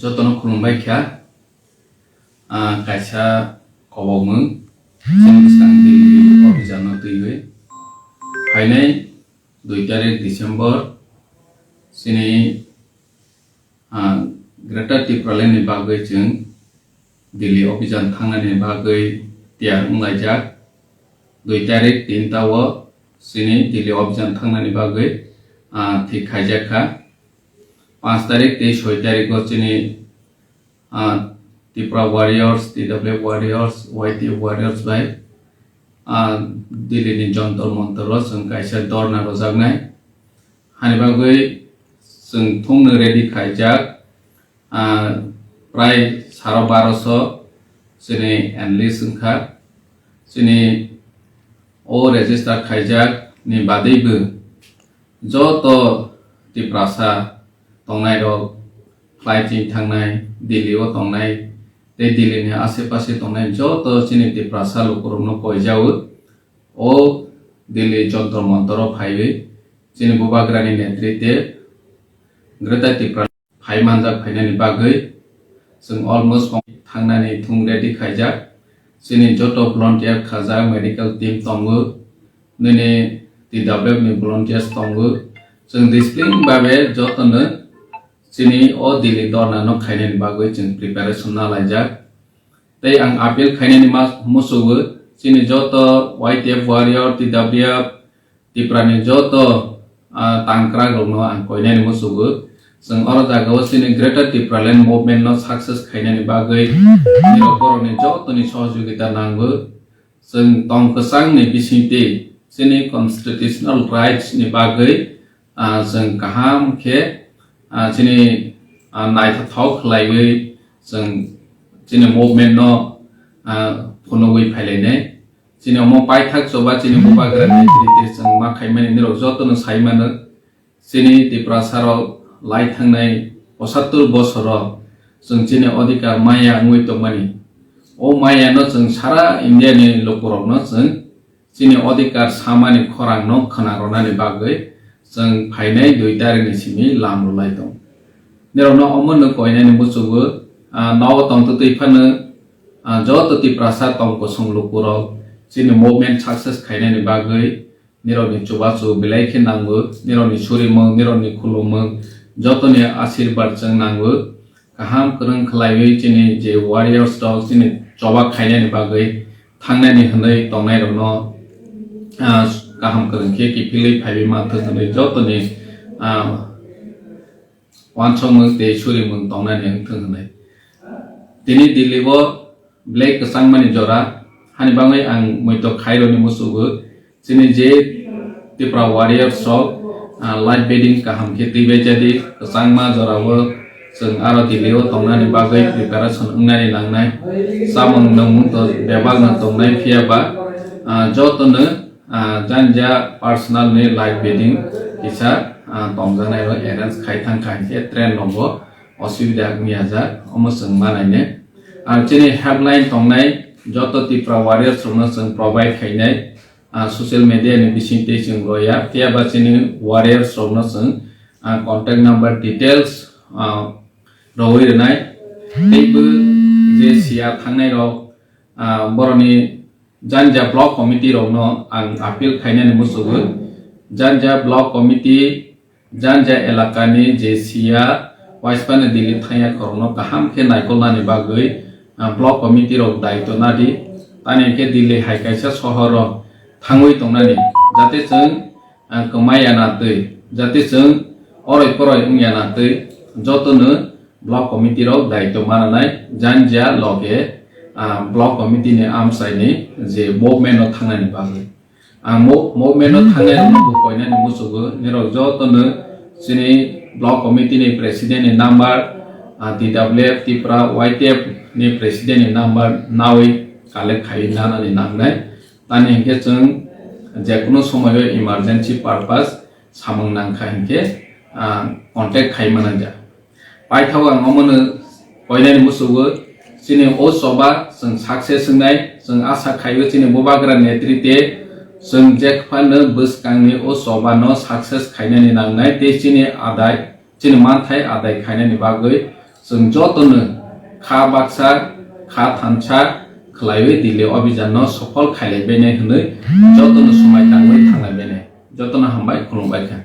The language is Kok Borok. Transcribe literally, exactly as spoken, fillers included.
Jotono khulumbai kha. Ah, kaisa kobokmung chini bwskang Delhi obhijano twiwi phainai dui tarik December chini, ah, Greater Tipraland ni bagwi chwng Delhi obhijan thangnani bagwi tiyar wnglaijak. Dui tarik tinta o chini Delhi obhijan thangnani bagwi, ah, thik khaijak kha. Panch tarik tei soi tarik o chini, ah, Tipra Warriors, T W F Warriors, Y T F Warriors bai, ah, Delhi ni Jantar Mantar o chwng kaisa dhorna rwjaknai. Hani bagwi chwng thungno ready khaijak, ah, prai saro baroso chini enlist wngkha. Chini o register khaijak ni badwibo joto Tiprasa tongnairok, flight chini thangnai, Delhi o tongnai, tei Delhi ni ashe pashe tongnai joto chini Tiprasa lukurokno koijao. O Delhi Jantar Mantar o phaiwi chini Bubagrani netrite Greater Tipra phai manjak phainani bagwi chwng almost thangnani thung ready khaijak. Chini joto volunteer khajak, medical team tongo, nini T W F ni volunteers tongo. Chwng discipline babe jotono chini o Delhi dhorna no khainani bagwi chwng preparation nalaijak. Tei ang appeal khainani ma-, musugo chini joto Y T F warrior, T W F, Tiprani joto, ah, tangkrak rokno ang koinani musugo. Chwng oro jagao chini Greater Tipraland movement no success khainani bagwi nirok borokni jotoni sohojogita nango. Chwng tong kwchangni bisingtwi chini constitutional rights ni bagwi, ah, chwng kaham khe, ah, chini, ah, naithothok khlaiwi chwng chini movement no, ah, phunugwi phailainai. Chini omo paithak choba chini Bubagra ni netrite chwng ma khaimani nirok jotono sai mano. Chini Tiprasa rok lai thangnai pochattor bosoro chwng chini odhikar maya wngwi tongmani. O maya no chwng sara India ni lukurokno chwng chini odhikar samani khorang no khwna rwnani bagwi chwng phainai dui tarik ni simi lam rwlai tong. Nirokno omo no koinani musugo, ah, nogo tongtwtwi phano, ah, joto Tiprasa tong kosong lukurok chini movement success khainani bagwi nirokni chubachu belai khe nango, nirokni surimung, nirokni khulumung, jotoni asirbar chwng nango. Kaham kwrwng khlaiwi chini je warriors rok chini choba khainani bagwi thangnani hwnwi tongnairokno, ah, kaham kwrwng khe kiphilwi phaiwi manthwk hwnwi jotoni, ah, uansukmung tei surimung tongnani wngthwng hwnwi. Tini Delhi o belai kwchangmani jora, hani bagwi ang muitok khairokni musugo. Chini je Tipra Warriors rok, ah, light bedding kaham khe twibaijadi, kwchangma jorao chwng aro Delhi o tongnani bagwi preparation wngnani nangnai. Chamung nwngmung to bebakno tongnai, phiya ba, ah, jotono, ah, janja personal ni light bedding kisa, ah, tongjaknai rok arrange khai thang kha hinkhe train rogo osubida wngya jak, omo chwng manainai. Ang chini helpline tongnai joto Tipra Warriors rokno chwng provide khainai. Ah, social media ni bisingtwi chwng roya, phiya ba chini warriors rokno chwng, ah, contact number details, ah, rwwi rwnai. Teibo je siya thangnai rok, ah, borokni janja block committee rokno ang appeal khainani musugo. Janja block committee janja elakani je siya waisphano Delhi thangya khorokno kaham khe naikolnani bagwi, ah, block committee rok daitw nadi. Tani hwnkhe Delhi hai kaisa sohoro thangwi tongnani, jate chwng, ah, kwmai ya na twi, jate chwng oroi poroi wng ya na twi, jotono block committee rok daitw mananai janja loge, ah, block committee ni amchai ni je movement no thangnani bagwi. Ang mo-, movement no thangnai rokno bo koinani musugo, nirok jotono chini block committee ni president ni number, ah, T W F Tipra Y T F ni president ni number nawi collect khai nanani nangnai. Tani hwnkhe chwng jekunu somoyo emergency purpose samung nangkha hinkhe, ah, contact khai mananja. Paithao ang omono koinani musugo, chini o choba chwng success wngnai, chwng asa khaio chini Bubagra netrite chwng jekphano bwskangni o chobano success khainani nangnai tei chini adai, chini manthai adai khainani bagwi Chwng jotono kha baksa, kha thansa khwlaiwi Delhi Abhijan no sophol khailaibainai hwnwi jotono swmai tangwi thanglaibainai. Jotono hambai, khulumbai kha.